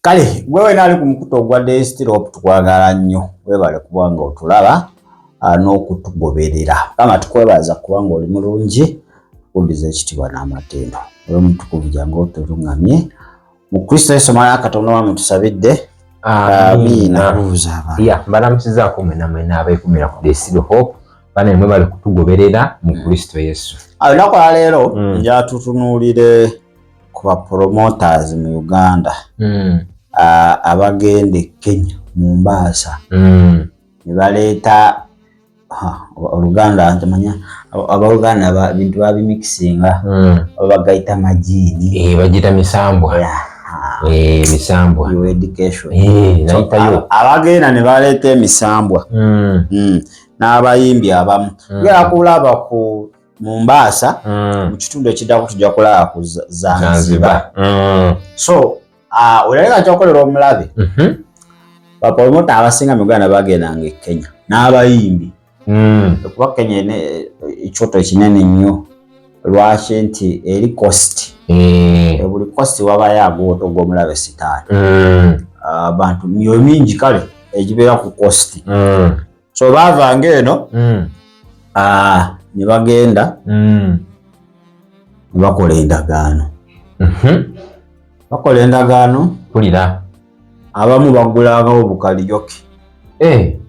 Kale gwe wena ali ku mukutu ogwa Desktop, tukwagala nnyo, webale kubanga otulaba n'okutugoberera. Kama tukwebaza kubanga oli mulungi, tukuddiza ekitiibwa n'amatendo. Oli mutukuvu, jangu otuluŋŋamye mu Kristo Yesu omwana wa Katonda wamwe tusabidde, amiina. Buuza abantu. Ya, mbalamusizaako mwena mwena abeekumira ku The Seed of Hope. Bane, mwebale kutugoberera mu Kristo Yesu. Olunaku lwaleero nja tutunuulire ku ba promoters mu Uganda abagenda e Kenya, Mombasa, ne baleeta oluganda ntamanya, abaluganda bintu babimikisinga, oba bagayita majiini. Eh, bagita misambwa. Eh, misambwa. Your education. Eh, So, nayitayo. Abagenda ne baleeta emisambwa n'abayimbi abamu. Tugenda kulaba ku Mombasa, mu kitundu ekiddako tujja kulaba ku Zanzibar. Zanzibar. So olaleka kyokolera omulabe, ba promoter abasinga mu Uganda bagendanga e Kenya n'abayimbi, okuba Kenya ene ekyoto ekinene nnyo. Lwaki? Nti eri coast. Buli coast wabayo agooto g'omulabe sitaani. Abantu myoyo mingi kale egibeera ku coast. So baavanga eno ne bagenda ne bakola endagaano. Bakola endagaano. Mpulira. Abamu bagulangawo bu karaoke.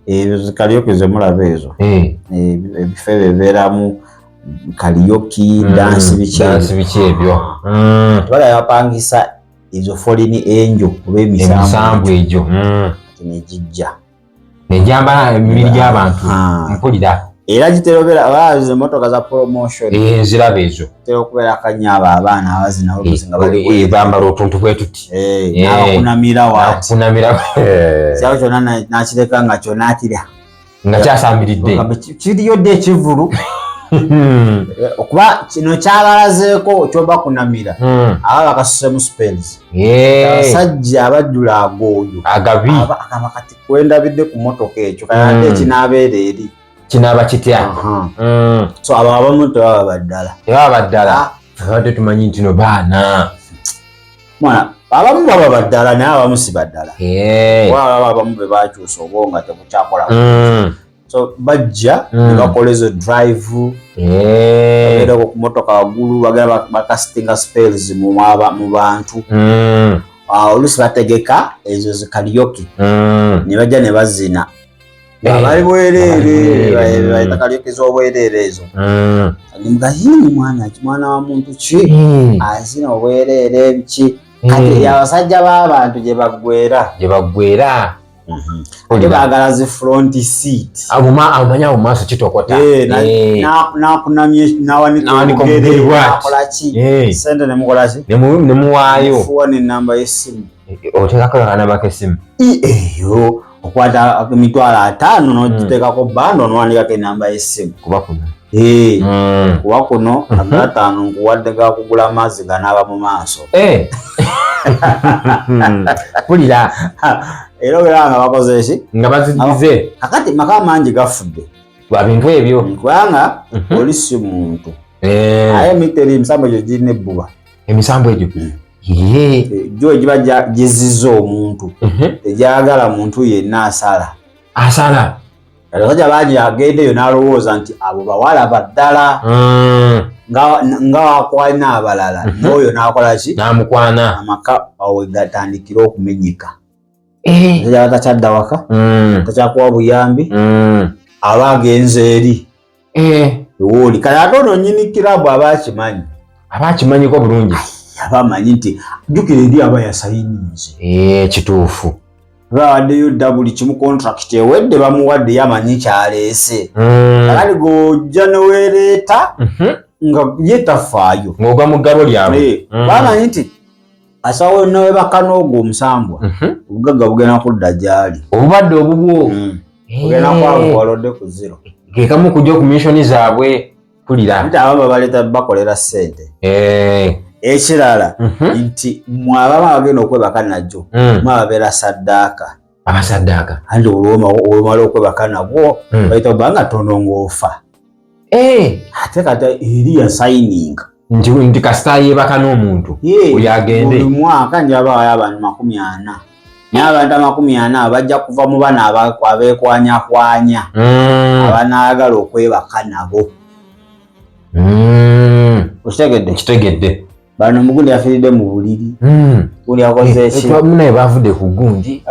Ezo zi karaoke zemulaba ezo, ebifo ebyo bibeeramu karaoke, dance, biki. Dance, biki ebyo. Tebagala bapangisa ezo fallen angel oba emisambu emisambu egyo. Negijja. Nejambala emibiri gy'abantu. Ah. Mpulira. Era gitera obeera abazi emotoka za promotion. Eh, nziraba ezo. Gitera okubeera kanyaba abaana abazina oluusi nga bali Eh, bambala otuntu bwe tuti. Eh, n'abakunamira waati. Nakunamira. Kyalo kyonna nakireka nga kyonna atira nga kyasamiridde. Kiriyo dde ekivulu. Okuba kino kyabalazeeko kyoba kunamira, aba bakasusemu spells. Abasajja abajjula agooyo agabi. Akaba kati kwendabidde ku motoka ekyo kati ate ekinaabeera eri kinaaba kitya? So abo abamu tebaba baddala. Tebaba baddala, abadde tumanyi nti no baana. Mwana, abamu baba baddala naye abamu si baddala. Waba abamu be bakyusa obwo nga tebukyakola. So bajja ne bakola ezo drive, babeerako ku motoka waggulu, bagenda bakasitinga spells mu bantu. Oluusi bategeka ezo zi karaoke ne bajja ne bazina nga bali bwereere. Bwereere. Bayita karaoke z'obwereere ezo. Nimugayini mwana ki, mwana wa muntu ki azina obwereere biki? Kati abasajja b'abantu gye baggwera. Gye baggwera. Ate baagala zi front seat. Amanya awo maaso kitokota. Eh, nakunamye nawanika Nawanika obugere, obugere bw'ati. nakola ki, sente nemukola ki? Nemuwaayo. Nefuwa nenamba y'essimu. Oteekako akanamba k'essimu. Eyo okwata 50,000 n'ogiteekako bando n'owanikako enamba y'essimu. Kuba kuno. Eh, kuba kuno agataano nkuwadde gakugula amazzi ganaaba mu maaso. Eh. Mpulira. Era obeera nga bakoze ki? Nga bazigize. Kakati maka mangi gafudde lwa bintu ebyo. Kubanga oli si muntu. Aye emiti eri emisambo egyo girina ebbuba. Emisambo egyo. Ye. Gyo egiba giziza omuntu, tegyagala muntu yenna asala. Asala. Abasajja bangi agenda eyo n'alowooza nti abo bawala baddala, nga wakwana abalala, n'oyo n'akola ki? N'amukwana. Amaka awo gatandikira okumenyeka. Omusajja takyadda waka, takyakuwa buyambi, aba agenze eri ewooli. Kale ate ono nyini kirabu aba akimanyi. Aba akimanyiko bulungi. Aba amanyi nti jjukira eri aba yasayininze. Eh, kituufu. Bawaddeyo dda buli kimu, contract ewedde, bamuwadde, yamanyi kyaleese. Kakati gojja neweereeta nga ye tafaayo. Ng'ogwa mu ggabo lyabwe. Eh, bamanyi nti asawo newebaka n'ogwo omusambwa, obugagga bugenda kudda gy'ali. Obubadde obubwo. Bugenda kwabuwala odde ku zero. Ke kamu kujja ku mission zaabwe, mpulira. Nti abamu babaleeta bakolera ssente. Ekirala nti mwe abamu abagenda okwebaka najjo, mwe ababeera saddaaka. Abasaddaaka. Anti olwomala okwebaka nabwo, bayita obanga tono ng'ofa. Ate kati eri yasayininga. Nti kasita yeebaka n'omuntu oyo agende. Buli mwaka njabawayo abantu 40, naye abantu 40 bajja kuva mu bana abeekwanyakwanya abanaagala okwebaka nabo. Okitegedde? Nkitegedde. Bano omugundi yafiiridde mu buliri. Gundi yakoze eki? Naye bavudde ku gundi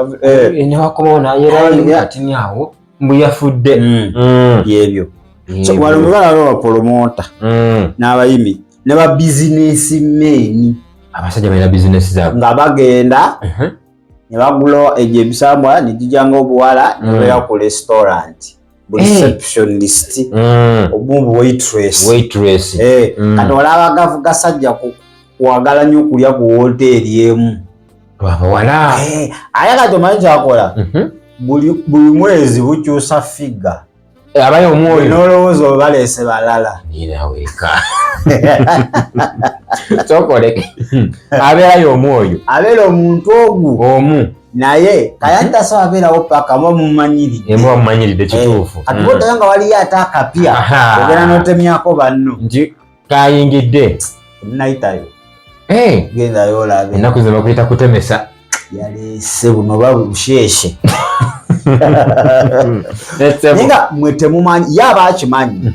newakomawo nayerayo kati awo mbu yafudde. Byebyo. So wano mubala bapromota n'abayimbi ne ba businessmen. Abasajja balina bizinesi zaabwe nga bagenda ne bagula egyo emisambwa ne gijjanga obuwala ne babeera ku restaurant, bu receptionist, obumu waitress. Waitress. Kati olaba gasajja kwagala nnyo okulya ku woteeri emu. Abawala. Ate kati omanyi kyakola, buli mwezi bukyusa figure. Abayo omwoyo. N'olowooza oba baleese balala. Nina weka. Sokoleke. Abeerayo omwoyo. Abeera omuntu ogwo. Omu. Naye kayanta sawa abeerawo paka muba mumanyiridde. Muba mumanyiridde, kituufu. Kati bw'oddayo nga waliyo ate akapya, ogenda n'otemyako banno. Nti kayingidde. Nayitayo. Gendayo olabe. Ennaku zino bakuyita kutemesa. Yaleese buno oba busheeshe. Naye nga mwe temumanyi, ye aba akimanyi.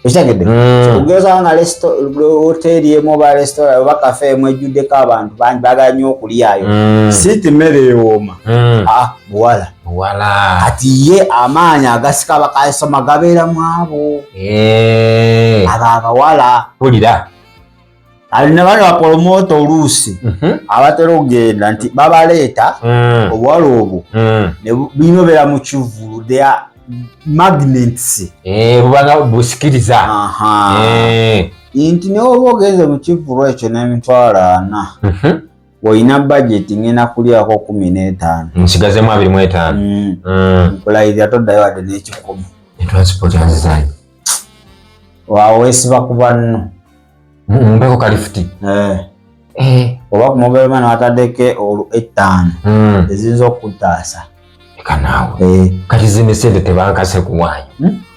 Okitegedde? Ogeza nga hoteeri emu oba restaurant oba cafe emu ejjuddeko abantu bangi baagala nnyo okulyayo. Si mmere ewooma. Buwala. Buwala. Kati ye amaanyi agasika bakasoma gabeera mu abo. Abo abawala. Mpulira. Alina bano bapromota oluusi abatera okugenda nti babaleeta obuwala obwo ne bulina obeera mu kivvulu, they are magnets. Bubanga busikiriza. Nti naye oba ogenze mu kivvulu ekyo n'40,000, olina budget ngenda kulyako 15. Nsigazemu 25. Nkulayirira toddayo wadde n'100. Transport yanzizanyo. Waweesiba ku banno. Mumpeko ka lift. Oba ku mobile money wataddeko 5 eziyinza okukutaasa. Eka naawe. Kati zino sente tebankase kuwaayo.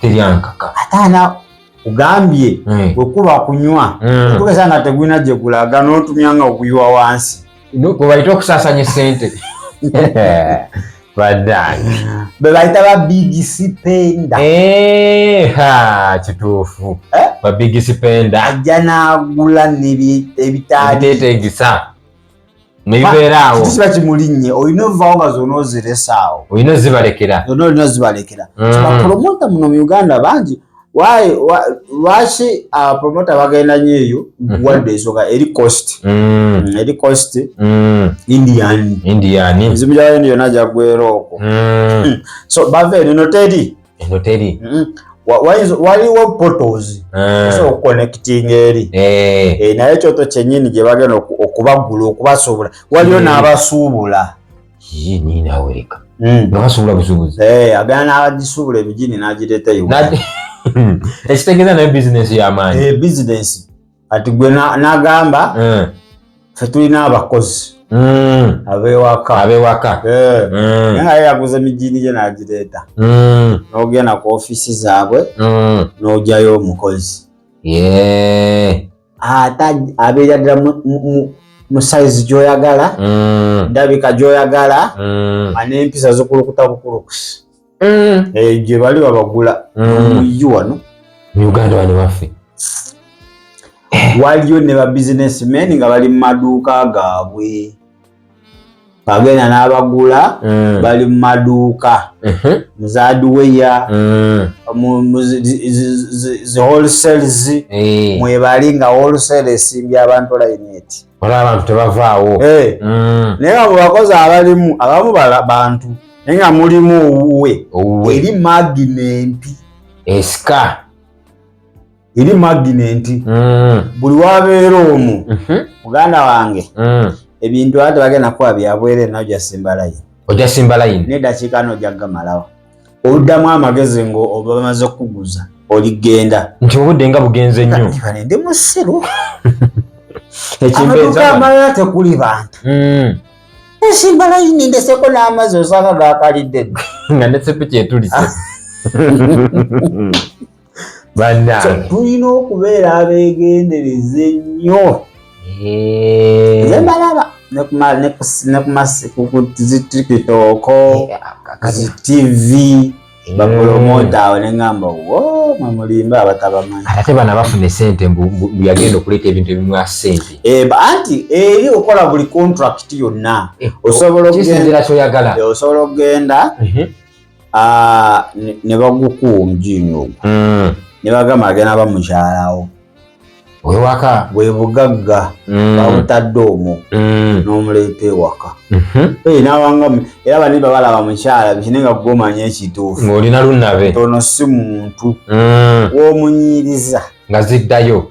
Teryankaka. Ate ana kugambye bwe kuba kunywa, tugeza nga tegulina gye gulaga n'otumya nga oguyiwa wansi. Bwe bayita okusaasanya essente. Baddange. Be bayita ba big spender. Ha, kituufu. Ba big spender. Ajja n'agula ebitaali. Ebiteeteegisa. Nebibeera awo. Kiba kimulinnye, olina ovaawo nga zonna ozirese awo. Olina ozibalekera. Zonna olina ozibalekera. Bapromota muno mu Uganda bangi. Lwaki abapromota bagenda nnyo eyo? Nkuwadde ensonga eri cost. Eri cost. Indian. Indian. Emizimu gy'Abayindi yonna gyaggwera okwo. So bava eno, eno teri. Eno teri. Waliwo portals osobola okuconnectinga eri. Naye ekyoto kyennyini gye bagenda okubagula okubasuubula, waliyo n'abasuubula. Nina wereka. Nga basuubula busuubuzi. Agenda n'abagisuubula ebigini n'agireeta Uganda. Ekitegeeza nayo bizinesi y'amaanyi. Bizinesi. Kati gwe n'agamba ffe tulina abakozi ab'ewaka. Ab'ewaka. Naye nga ye yaguze migini gye n'agireeta. N'ogenda ku ofiisi zaabwe n'ogyayo omukozi. Ate abeera ddala mu size gy'oyagala, ndabika gy'oyagala, n'empisa zikulukuta bukulukusi. Gye bali babagula muyi wano. Mu Uganda wano waffe. Waliyo ne ba businessmen nga bali mu maduuka gaabwe. Bagenda n'abagula bali mu maduuka, mu za hardware, mu zi wholesales mwebali nga wholesale esimbye abantu layini eti. Wala abantu tebavaawo. Naye nga mu bakozi abalimu abamu bantu naye nga mulimu owuwe. Owuwe. Eri magnet. Esika. Eri magnet. Buli wabeera omwo, muganda wange, ebintu ate bagenda kuba byabwereere, nawe ojja layini. Ojja simba layini. N'eddakiika n'ojja kugamalawo. Oluddamu amagezi nga oba bamaze okukuguza oligenda. Nti obudde nga bugenze nnyo. Bane ndi musiru. Ekimbeeza Amaduuka wano. amalala tekuli bantu. Ensimba layini ndeseko n'amazzi osanga gakalidde dda. Nga ne sepiki etulise. Bannange. Tulina okubeera abeegendereza ennyo. Nze mbalaba ne ku zi TikTok, zi TV, bapromota awo ne ŋŋamba, wo mwe mulimba abatabamanyi. Ate bano abafuna esente mbu yagenda okuleeta ebintu ebimuwa sente. Anti eri okola buli contract yonna. Osobola okugenda Kisinzira kyoyagala. Osobola okugenda ne bagukuwa omujiini ogwo. Ne bagamba agenda ba mukyalawo. Owewaka. Bwe bugagga babutadde omwo n'omuleeta ewaka. N'awanga era bani babalaba mukyala biki naye nga gwe omanyi ekituufu. Ng'olina lunnabe. Ono si muntu. W'omunyiiriza. Nga ziddayo.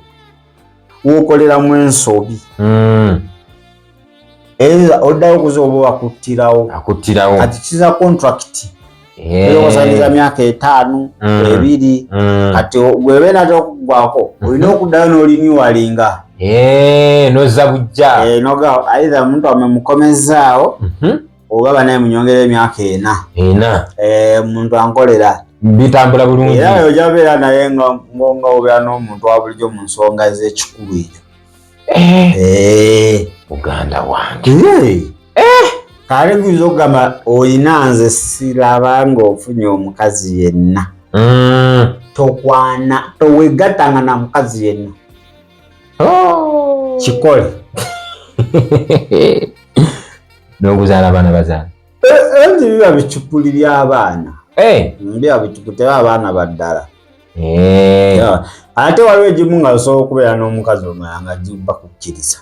W'okoleramu ensobi. Era oddayo okuza oba wakuttirawo. Akuttirawo. Kati kiza contract. Osangiza myaka 5, 2. Kati bw'eba enatera okuggwako, olina okuddayo n'olinywuwalinga. N'ozza bujja. Noga either omuntu wamwe mukomezaawo, oba banaye munyongera emyaka 4. 4. Omuntu ankolera. Bitambula bulungi. Era ojja beera naye nga obeera n'omuntu wa bulijjo mu nsonga z'ekikulu ekyo. Muganda wange. Kale guyinza okugamba olina nze siraba ng'ofunye omukazi yenna. Tokwana, towegattanga na mukazi yenna. Kikole. N'okuzaala abaana bazaala. Nti biba bicupuli by'abaana. Biba bicupuli, teba abaana ba ddala. Ate waliwo egimu nga osobola okubeera n'omukazi omulala nga giba kukkiriza.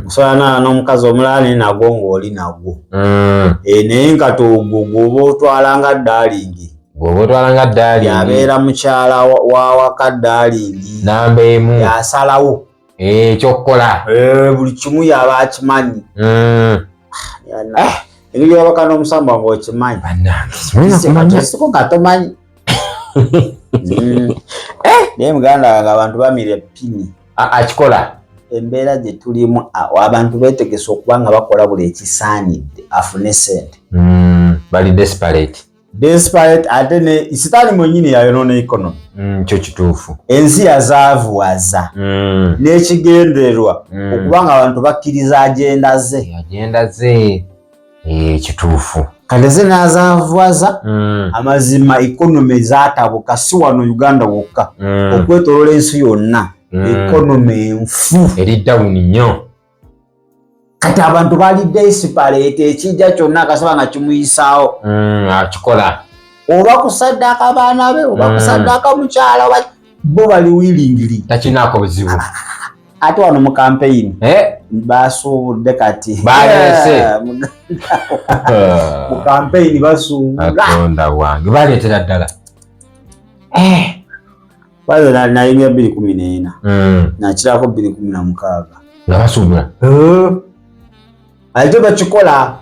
Osobola n'omukazi omulala naye nagwo ng'oli nagwo. Naye nga ogwo gw'oba otwala nga daalingi. Gw'oba otwala nga daalingi. Yabeera mukyala wa waka daalingi. Namba emu. Yasalawo. Ekyokukola. Buli kimu yaba akimanyi. Engeri wabaka n'omusambwa ng'okimanyi. Bannange, Siko nga tomanyi. Naye muganda wange abantu bamira eppini. Akikola. Embeera gye tulimu, abantu beetegese okuba nga bakola buli ekisaanidde afune ssente. Bali desperate. Desperate ate ne sitaani mwennyini yayonoona economy. Kyo kituufu. Ensi yazaavuwaza. N'ekigendererwa okuba nga abantu bakkiriza agenda ze. Agenda ze. Kituufu. Kati ze n'azaavuwaza, amazima economy zaatabuka si wano Uganda wokka. Okwetooloola ensi yonna. Economy enfu. Eri down nnyo. Kati abantu bali desperate ekijja kyonna akasaba nga kimuyisaawo. Akikola. Oba kusaddaaka abaana be, oba kusaddaaka mukyala, oba bo bali willingly. Takinaako buzibu. Ate wano mu campaign basuubudde kati. Baleese. Mu campaign basuubula. Katonda wange baleetera ddala. Baze nayingira 2014. Nakirako 2016. Nga basuubula. Ate bakikola.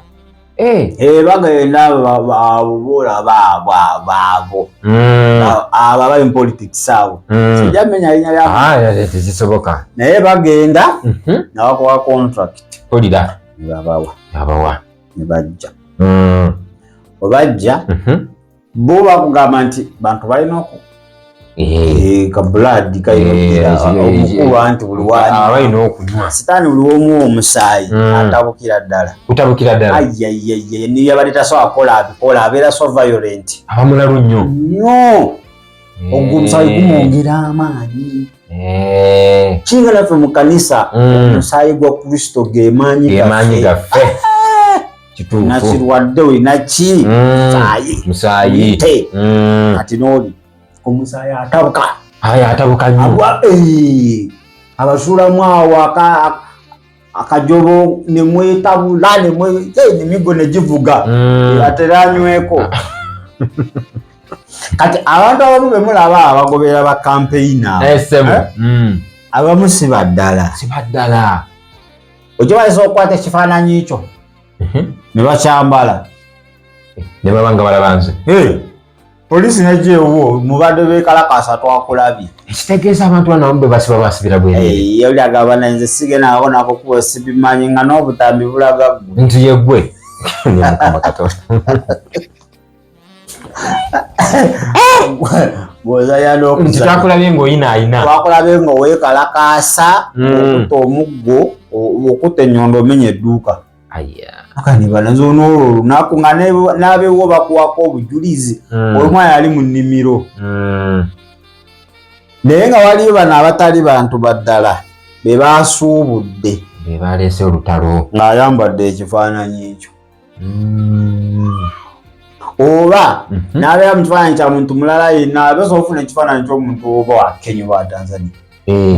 Bagenda abo boolaba abo. Abo abali mu politics abo. Sijja mmenya linnya lya Tekisoboka. Naye bagenda nga bakola contract. Mpulira. Ne babawa. Babawa. Ne bajja. Bwe bajja, bo bakugamba nti bantu balina oku ka blood kalina omukuba nti buli wani. Abalina okunywa. Sitaani buli w'omuwa omusaayi atabukira ddala. Kutabukira ddala. Ayayaya, niyo yabadde tasobola kukola abikola, abeera so violent. Abamulalu nnyo. Nnyo. Ogwo omusaayi gumwongera amaanyi. Kinga naffe mu kanisa, omusaayi gwa Kristo ge maanyi Ge maanyi gaffe. gaffe. Kituufu. Nakirwadde olina ki? Musaayi. Musaayi. Muyite. Kati n'oli omusaayi atabuka. Aye, atabuka nnyo. Agwa, abasuulamu awo akajobo ne mwetabula, ne emigo ne givuga. Ate era anyweko. Kati abantu abamu be mulaba abagoberera ba campaign abo. Semu. Abamu si ba ddala. Si ba ddala. Ojja bayinza okukwata ekifaananyi kyo. Ne bakyambala. Ne baba nga balaba nze. Poliisi nejja ewuwo, mubadde beekalakaasa twakulabye. Ekitegeeza abantu bano abamu be basiba basibira bwereere. Oli agamba naye nze sigenda nako nako kuba sibimanyi nga n'obutambi bulaga ggwe. Nti ye ggwe. Ne Mukama Katonda. Bw'ozanya Nti twakulabye ng'oyinaayina. Twakulabye nga weekalakaasa, okutta omuggo, okutta ennyondo, omenya edduuka. Akanibala nze on'olwo olunaku nga n'abeewo bakuwako obujulizi, omwana yali mu nnimiro. Naye nga waliyo bano abatali bantu baddala be basuubudde, be baleese olutalo, ng'ayambadde ekifaananyi ekyo, oba n'abeera mu kifaananyi kya muntu mulala yenna. Abesobola okufuna ekifaananyi ky'omuntu oba wa Kenya oba wa Tanzania,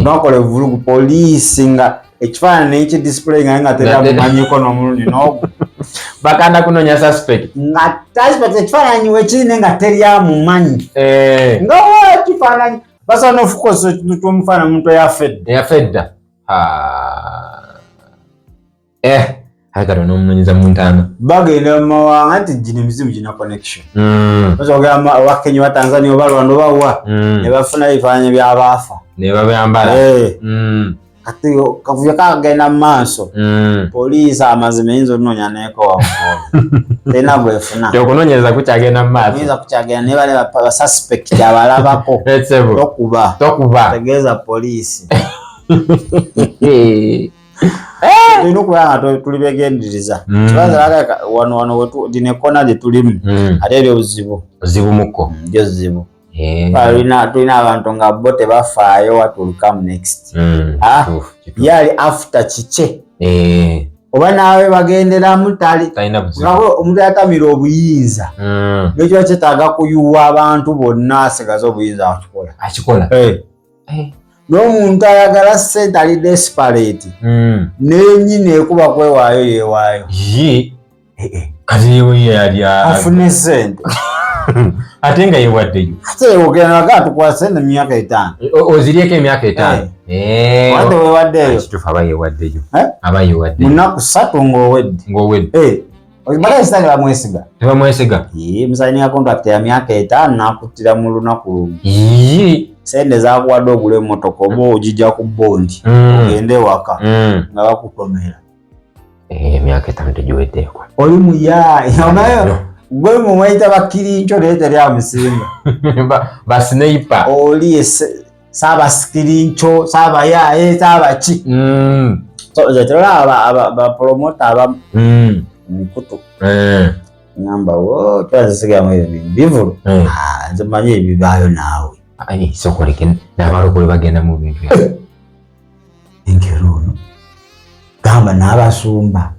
nakola evulugu, poliisi nga ekifaananyi neki display nga nga teramumanyiko n'omulundi n'ogwo. Bakanda kunoonya suspect. Nga suspect ekifaananyi wekiri naye nga teryamumanyi, nga wa ekifaananyi basobola n'okukozesa ekintu ky'omufaananyi omuntu eyafedde. Eyafedda. Aye kati onomunoonyeza mu ntaana. Bagenda mu mawanga nti gino emizimu gina connection. Basobola ogenda owa Kenya oba Tanzania oba Rwanda oba wa, ne bafuna ebifaananyi by'abaafa. Ne babyambala. Kati kavuyo kagenda mu maaso, poliisi amazima eyinza okunoonya neeko waggulu terina bwefuna. Okunoonyereza kukyagenda mu maaso. Oyinza kukyagenda naye bale basuspect abalabako. Etsebo. Tokuba. Tokuba. Tegeeza poliisi. Tulina okubeera nga tuli begendereza. Kibaza wano lino ekkona lye tulimu, ate eri obuzibu. Ozibu mukko. Lyo zibu. Tulina abantu nga bo tebafaayo what will come next. Kituufu. Ye ali after kike, oba naawe bagenderamu tali Talina buzibu. Nga omuntu yatamira obuyinza, nekiba kyetaaga kuyuwa abantu bonna asigaze obuyinza, akikola. Akikola. N'omuntu ayagala ssente ali desperate, nenyini ekuba kwewaayo yeewaayo. Ye kati yewe yali afune sente. Ate nga yewaddeyo. Ate ogenda aga tukuwa sente mu myaka 5. Oziryeko emyaka 5. Ate wewaddeyo. Kituufu, aba yewaddeyo. Eh? Aba Mu yewaddeyo. nnaku 3 ng'owedde. Ng'owedde. Bala sitaani bamwesiga. Tebamwesiga. Ye, musayininga contract ya myaka 5 n'akuttira mu lunaku lumu. Ye. Sente zakuwadde ogula emmotoka oba ogijja ku bondi, ogende ewaka, nga bakutomera. Emyaka 5 tegiweddeeko. Oli muyaaye onayo gwe mumweyita bakirinco naye teri amusinga. Basnaipa. Oli saabaskirinco, saabayaaye, saabaki. So nze tolaba bapromota abamu mikutu, ngamba wo kyazisigamu ebyo bintu bivulu. Ah, nze manyi ebibaayo naawe. Ai, sokoleke n'abalokole bagenda mu bintu ebyo. Enkero ono gamba n'abasumba.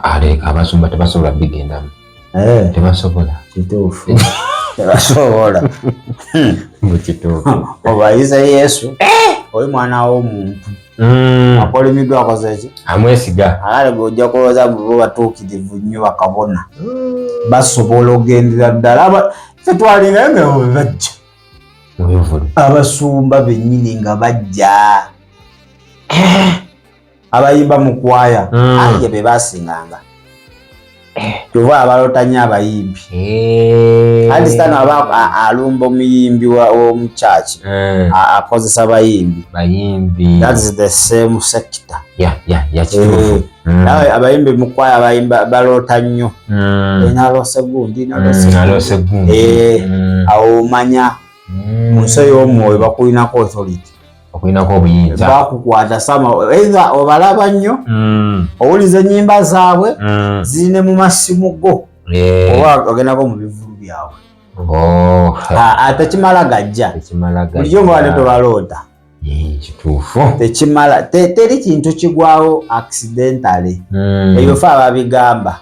Aleka abasumba tebasobola bigendamu. Tebasobola. Kituufu, tebasobola. Mu kituufu. Obayize Yesu oli mwana w'omuntu, akolimiddwa akoze ki? Amwesiga. Alale gwe ojja kulowooza bo batuukirivu nnyo, bakabona basobola okugendera ddala. Ffe twalingayo nga bwe bajja mu bivulu. Abasumba bennyini nga bajja, abayimba mu kwaya, aye be basinganga. Kyova abalota nnyo abayimbi. Anti sitaani aba alumba omuyimbi w'omukyaki, akozesa bayimbi. Bayimbi. That is the same sector. Ya, kituufu. Nawe abayimbi mu kwaya abayimba baloota nnyo. Nalose gundi, nalose Nalose gundi. Awo omanya mu nsi ey'omwoyo bakulinako authority. Okulinako obuyinza. Bakukwata sama either obalaba nnyo, owuliza ennyimba zaabwe, ziri ne mu masimu go, oba ogendako mu bivulu byabwe. Oh. Tekimala gajja. Tekimala gajja. Bulijjo nga wane tobaloota. Kituufu. Tekimala teri kintu kigwawo accidentally. Ebyo fe ababigamba.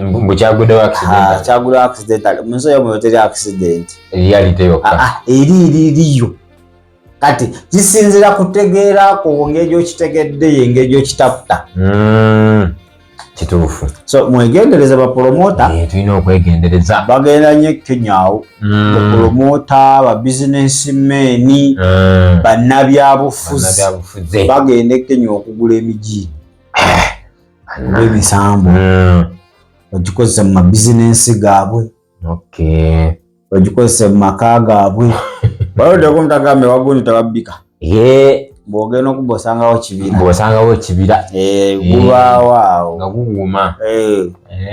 Mbu kyaguddewo accidentally. Kyaguddewo accidentally. Mu nsi ey'omwoyo teri accident. Reality yokka. Eri eririyo. Kati kisinziira kutegeera kwo, ngeri gy'okitegedde ye ngeri gy'okitaputa. Kituufu. So mwegendereze bapromota. Tulina okwegendereza. Bagenda nnyo e Kenya awo. Bapromota, ba businessmen, bannabyabufuzi. Bannabyabufuzi. Bagenda e Kenya okugula emijiini oba emisambo, bagikozesa mu mabizinensi gaabwe, bagikozesa mu maka gaabwe. Baloddeko omutagambe wagundi tebabbika. Bw'ogenda okuba osangawo kibira. Bw'osangawo ekibira. Gubaawo awo. Nga guwuuma.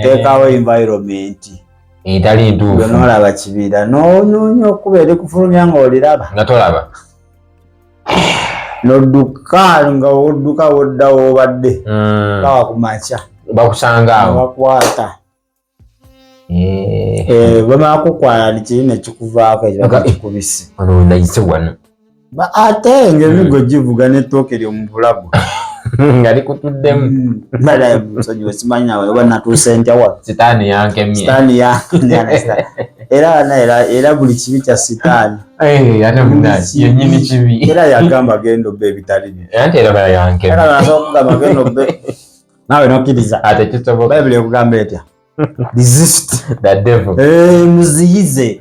Teekawo environment. Etali ntuufu. Nolaba kibira nonoonya okuba eri kufulumya nga oliraba nga tolaba nodduka nga odduka wodda wobadde kawa ku makya bakusanga awo bakwata bamala kukwala kiri nekikuvaako ekikubise nayise wano ate nga emigo givuga n'ettooke lyomu bulago nga likutuddemu nsonyiwe simanyi nawe oba natuuse ntya wano sitaani yankemye sitaani yankemye era era buli kibi kya sitaani ate yenyini kibi era yagamba genda obba ebitali byo anti era bala yankemye era nasobola okugamba genda obbe naawe nokkiriza ate kisoboka bayibuli ekugamba etya resist the devil muziyize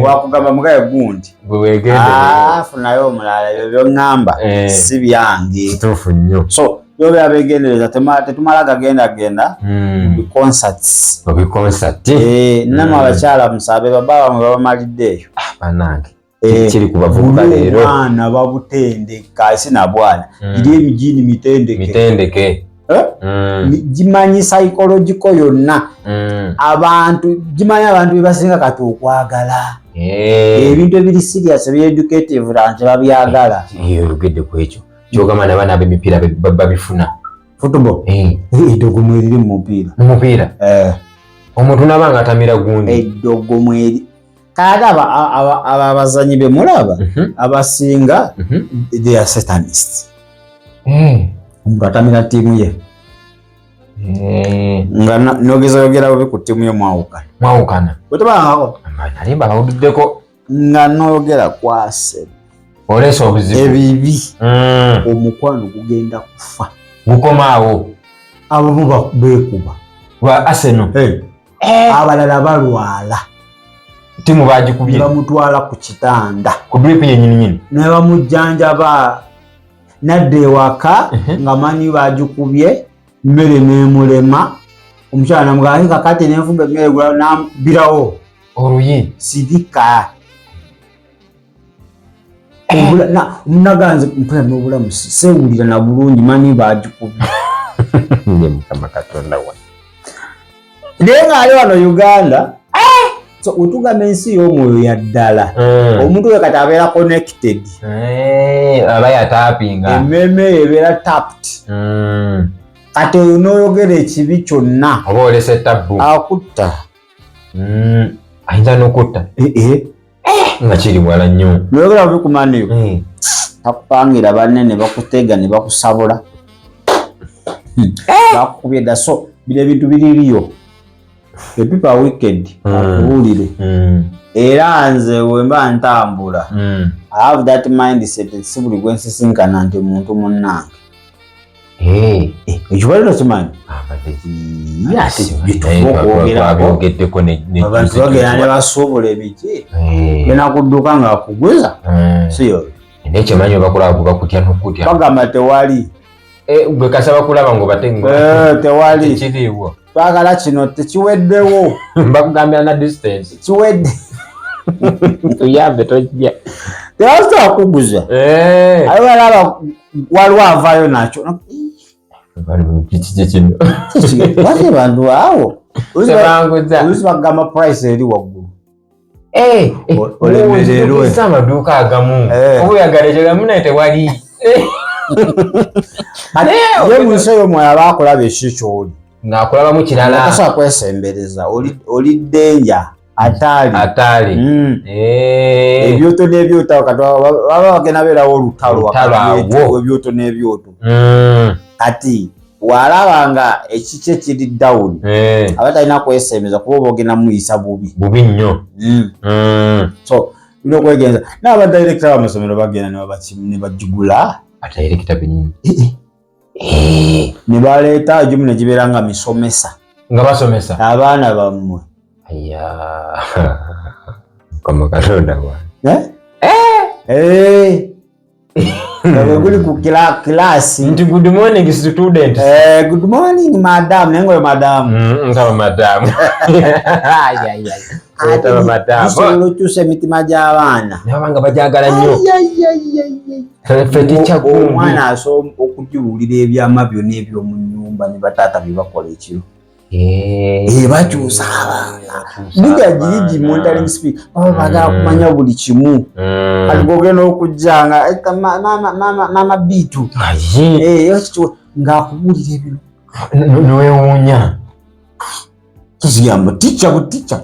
wakugamba mugaye gundi gwe wegendere funayo omulala ebyo byoŋŋamba si byange kituufu nnyo so yobe abegendereza tetumala gagenda genda mu concerts mu concert namwe abakyala musabe baba bamwe babamalidde eyo banange kiri ku bavubuka leero bwana babutendeka si na bwana iri emijini mitendeke mitendeke gimanyi psychological yonna abantu gimanyi abantu bebasinga kati okwagala ebintu ebiri serious ebi educative nti babyagala. Oyogedde ku ekyo kyogamba nabaana ab'emipiira babifuna. Football, eddogo mweriri mu mupiira. Mu mupiira omuntu naba nga atamira gundi. Eddogo mweri kale aba abazanyi be mulaba abasinga they are satanists. Omuntu atamira ttiimu ye nga nogeza yogera bubi ku ttiimu ye mwawukana. Mwawukana. Bwetubangako. Nali mbawuliddeko. Nga noyogera kwase oleesa obuzibu ebibi, omukwano gugenda kufa. Gukomaawo. Abamu beekuba. Lwa Arsenal. Abalala balwala. Timu bagikubye. Bamutwala ku kitanda. Ku drip yenyini nyini. Ne bamujjanjaba nadda ewaka nga manyi bagikubye, mmere n'emulema. Omukyala namugamba kakati nenfumba emmere namukubirawo oluyi. Sirika omunaganze mpula n'obulamu sewulira na bulungi manyi bagikubye. Ne Mukama Katonda wa Naye ng'ali wano Uganda. So wetugamba ensi y'omwoyo ya ddala, omuntu we kati abeera connected. Aba yatapinga. Emmeeme eyo ebeera tapped. Kati oyo n'oyogera ekibi kyonna oba olese tabbu akutta. Ayinza n'okutta nga kiri wala nnyo. Noyogera bubi ku maniyo takupangira banne ne bakutega ne bakusabula, bakukubye dda. So bino ebintu biririyo, the people are wicked. Akubuulire era nze wemba ntambula I have that mindset, si buli gwe nsisinkana nti muntu munnange. Ekibaliro kimanyi twabyogeddeko. Abantu bagenda ne basuubula ebiki genda kudduka nga akuguza siyo. Naye kyemanyi obakulaba gwe bakutya nokutya. Bagamba tewali. Gwe kasaba kulaba ngaobate. Tewali. Tekiriiwo. Twagala kino tekiweddewo. Bakugambira na distance. Kiwedde. Tuyambe tojja. Tebasobola kuguza aye walaba waliwo avaayo nakyo. Kiki kino? Lwaki bantu awo tebanguza? Oluusi bagamba price eri waggulu. Olemererwe. Amaduuka agamu oba oyagala ekyo gamu naye tewali. Ye mu nsi eyo mwoyo aba akulaba ekyo kyoli ng'akulabamu kirala. Tasobola kwesembereza, oli ddenja ataali. Ataali. Ebyoto n'ebyoto awo kati baba bagenda beerawo olutalo. Olutalo wakati awo. Ebyoto n'ebyoto kati walaba nga ekikye kiri down aba talina kwesembeza kuba oba ogenda muyisa bubi. Bubi nnyo. So tulina okwegenza n'abadirekita b'amasomero bagenda ne bagigula. Badirekita benyini? Ne baleeta egimu ne gibeera nga misomesa. Nga basomesa. Abaana bammwe. Aya, Mukama Katonda wange. Eh? Eh. Nga bwe guli ku kilasi. Nti good morning student. Eh, good morning madam, naye ngoyo madam. Nsaba madamu. Nsaba madamu. Gisobola okyusa emitima gy'abaana. Nabanga bajagala nnyo. Ffe teacher gundi. Omwana asobola okugibuulira ebyama byonna eby'omu nnyumba ne bataata bye bakola ekiro. Bakyusa abaana biga girigi monitoring spirit, baba bagala kumanya buli kimu. Kati gogenda okujja nga mama biitu ng'akubuulira ebino newewuunya. Kizigamba ticca buticca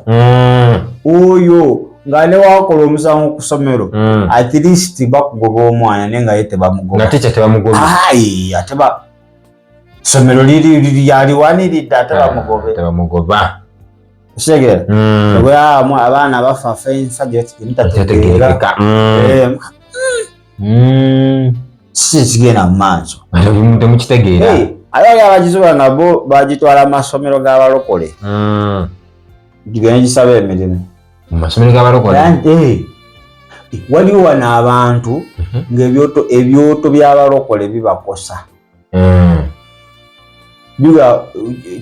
oyo nga ne wakola omusango ku ssomero, at least bakugoba omwana, naye nga ye tebamugoba. Nga ticca tebamugoba. Ayi, ate ba ssomero liri lyaliwaniridde, ate bamugobe? Tebamugoba. Kitegeera? Obwamu abaana bafa fensa gyemutategeera. Tegerekeka. Kiki ekigenda mu maaso? Temukitegeera. Ate wali abagizuba nga bo bagitwala mu masomero g'abalokole, gigende gisaba emirimu. Mu masomero g'abalokole? Waliwo wano abantu ng'ebyoto ebyoto by'abalokole bibakosa. Biga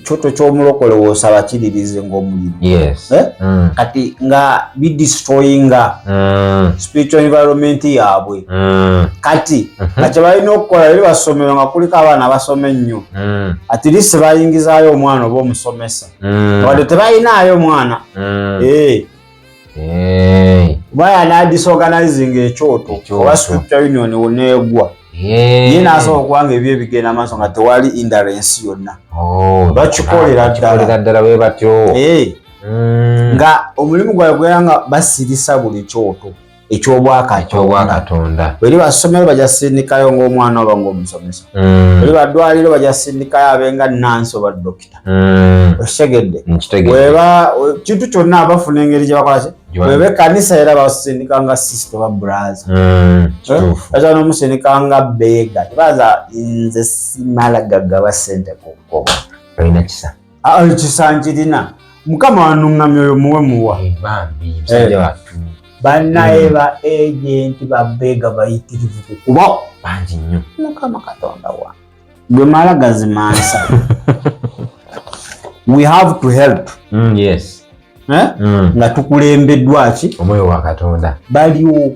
kyoto ky'omulokole w'osaba kiririze ng'omuliro. Eh? Kati nga bidestroyinga spiritual environment yaabwe. Kati nga kye balina okukola, eri basomero nga kuliko abaana abasoma ennyo, at least bayingizaayo omwana oba omusomesa, wadde tebalinaayo mwana. Oba yanadisorganizing ekyoto. Ekyoto. Oba scripture union woneegwa, ye nasobola okuba nga ebyo ebigenda maaso nga tewali hindrance yonna. Oh, Bakikolera ddala. Bakikolera ddala bwe batyo. Nga omulimu gwabwe gwera nga basirisa buli kyoto ekyobwakatonda. Ekyobwakatonda. Bweri basomero bajja sindikayo ng'omwana oba ng'omusomesa. Bweri badwaliro bajja sindikayo abenga nansi oba dokita. Okitegedde? Nkitegedde. Weba kintu kyonna bafuna engeri gye bakola ki. Weba ekkanisa era basindika nga sister oba brother. Kituufu. Basobola n'omusindika nga beggar. Tebaza nze simala gagaba ssente ku kkobo. Olina kisa. Ah, ekisa nkirina. Mukama wanuŋŋamya oyo muwe muwa. Bambi musajja wattu. Bannaye ba agent ba beggar bayitirivu kukuba. Bangi nnyo. Mukama Katonda wa gwe mala gazimansa. We have to help. Eh? Nga tukulembeddwa ki? Omwoyo wa Katonda. Baliwo.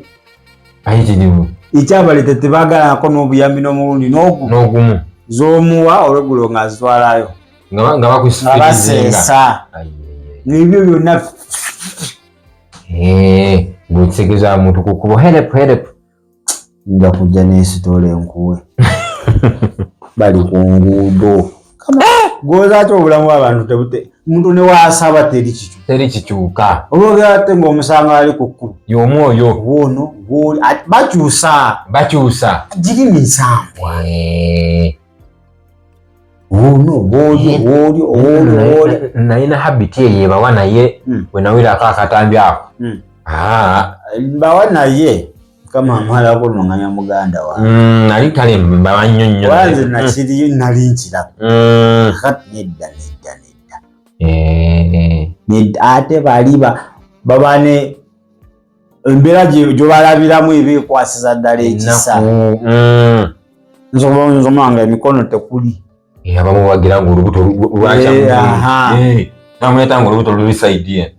Bayitirivu. Ekyabaleeta tebaagalako n'obuyambi n'omulundi n'ogu. N'ogumu. Z'omuwa olweggulo ng'azitwalayo. Nga nga nga bakusifirizinga. Baseesa n'ebyo byonna. Bwekitegeeza muntu ku kkubo, help, help. Nja kujja n'ensitoola enkuwe. Bali ku nguudo gwoza ati obulamu bw'abantu tebute muntu ne waasaba teri kikyo. Teri kikyuka. Olwogera ate ng'omusango ali ku kkubo. Y'omu oyo. Wono gwoli bakyusa. Bakyusa. Giri misanvu. Wono wooli wooli wooli wooli. Nalina habit eyo ebawa naye bwe nawirako akatambi ako. Ah, Mbawa naye kama amala kununganya muganda wange. Nali kale mbawa nnyo nnyo. Wanze nakiri nali nkiraba. Kati nedda, nedda, nedda. Nedda, ate bali baba ne embeera gyobalabiramu eba ekwasiza ddala ekisa. Ennaku. Nsobola nga emikono tekuli. Abamu bagira nga olubuto Aha. Namuleta nga olubuto luli side ye.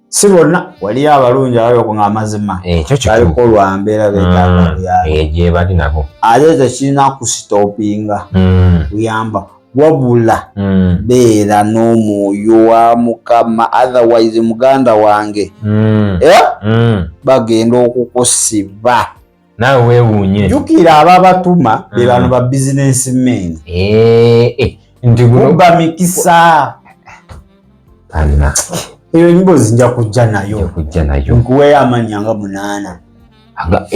Si bonna, waliyo abalungi abaloko nga amazima Ekyo kituufu. baliko lwa mbeera, beetaaga buyambi. Gye bali nabo. Ate tekirina kusitopinga kuyamba, wabula beera n'omwoyo wa Mukama, otherwise muganda wange, bagenda okukusiba. Naawe weewuunye. Jjukira ababatuma be bano ba business men. Nti guno kubba mikisa. Anna. Eyo emboozi nja kujja nayo. Nja kujja nayo. Nkuweeyo amannya nga 8. Aga.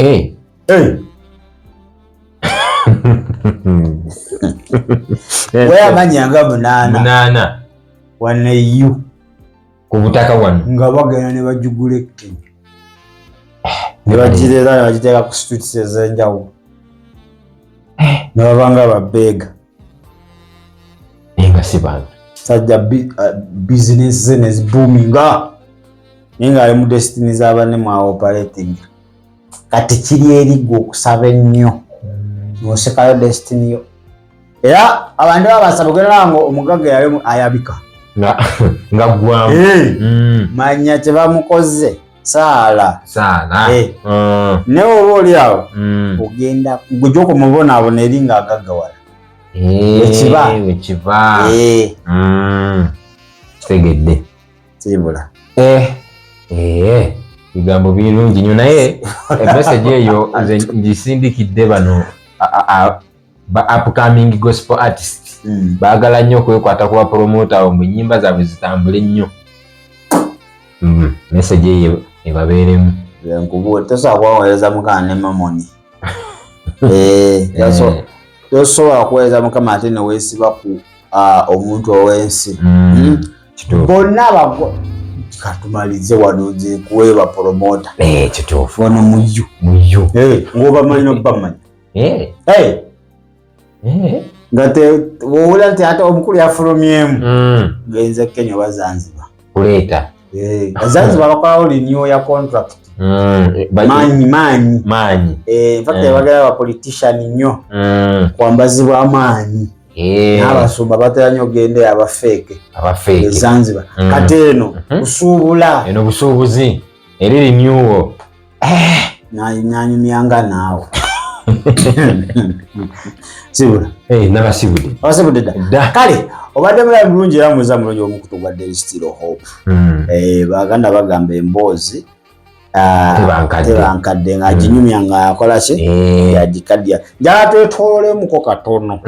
Nkuweeyo amannya nga 8. 8. Waneyu. Ku butaka wano. Nga bagenda ne bajugula e Kenya. Ne bagireeta ne bagiteeka ku streets ez'enjawulo. Ne babanga ba beggar. Naye nga si bantu. Sajja business ze ne ziboominga. Naye ng'ali mu destiny z'abanne mu operating. Kati kiri eri ggwe okusaba ennyo. N'osekayo destiny yo. Era abantu babasaba ogenda nga omugagga yali ayabika. Nga ggwamu. Manya kye bamukoze. Saala. Saala. Naye oba oli awo ogenda gwe gy'okumubonaabona eri ng'agaggawala. Wekiba. Wekiba. Kitegedde. Sibula. Bigambo birungi nnyo, naye emessage eyo nze ngisindikidde bano ba upcoming gospel artist. Baagala nnyo okwekwata ku bapromota abo mu nnyimba zaabwe zitambule nnyo. Message eyo ebabeeremu. Nkubuule, tosobola kubaweereza Mukama ne mamoni. Tosobola kuweereza Mukama ate ne weesiba ku omuntu ow'ensi. Kituufu. Bonna bago katumalize wano, nze kuweeba promota. Kituufu. Wano muyu. Muyu. Ng'obamanyi n'obamanyi. Nga wowulira nti ate omukulu yafulumyemu, genze Kenya oba Zanzibar. Kuleeta. Zanzibar bakolawo renew ya contract. Maanyi maanyi. Maanyi. In fact, bagala ba politician nnyo kwambazibwa amaanyi. N'abasumba batera nnyo ogende abafeeke. Abafeeke. E Zanzibar. Kati eno kusuubula. Eno busuubuzi eri renewal. Nanyumyanga naawe. Sibula. Nabasibudde. Abasibudde dda. Dda. Kale obadde mulabi mulungi era muwuliza mulungi omukutu gwa Daily Still Hope. Baganda bagamba emboozi Tebankadde. Tebankadde, ng'aginyumya ng'akola ki? Yagikaddiya. Njagala twetoololemuko katono.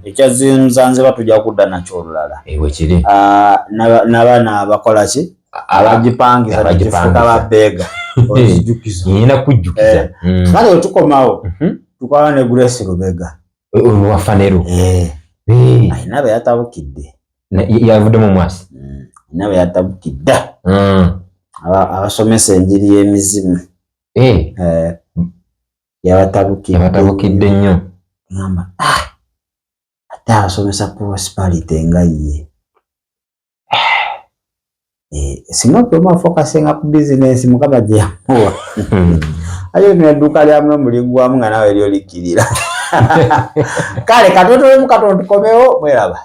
Ekya Zanzibar tujja kudda nakyo olulala. Bwe kiri. N'abaana abakola ki? Abagipangisa. Abagipangisa. Tugifuuka babeega. Ozijjukiza. Nina kujjukiza. Kale wetukomawo tukola ne Grace Lubega. Ono wa Phaneroo. Alina be yatabukidde. Yavuddemu mwasi. Alina be yatabukidde. Abasomesa enjiri y'emizimu. Yabatabukidde. Yabatabukidde nnyo. Ngamba, ate abasomesa prosperity nga ye. Singa okyoma focusinga ku bizinensi Mukama gye yamuwa. Ayo nno edduuka lya muno muliggwamu nga naawe eryo likkirira. Kale katwetolemu katono tukomewo, mweraba.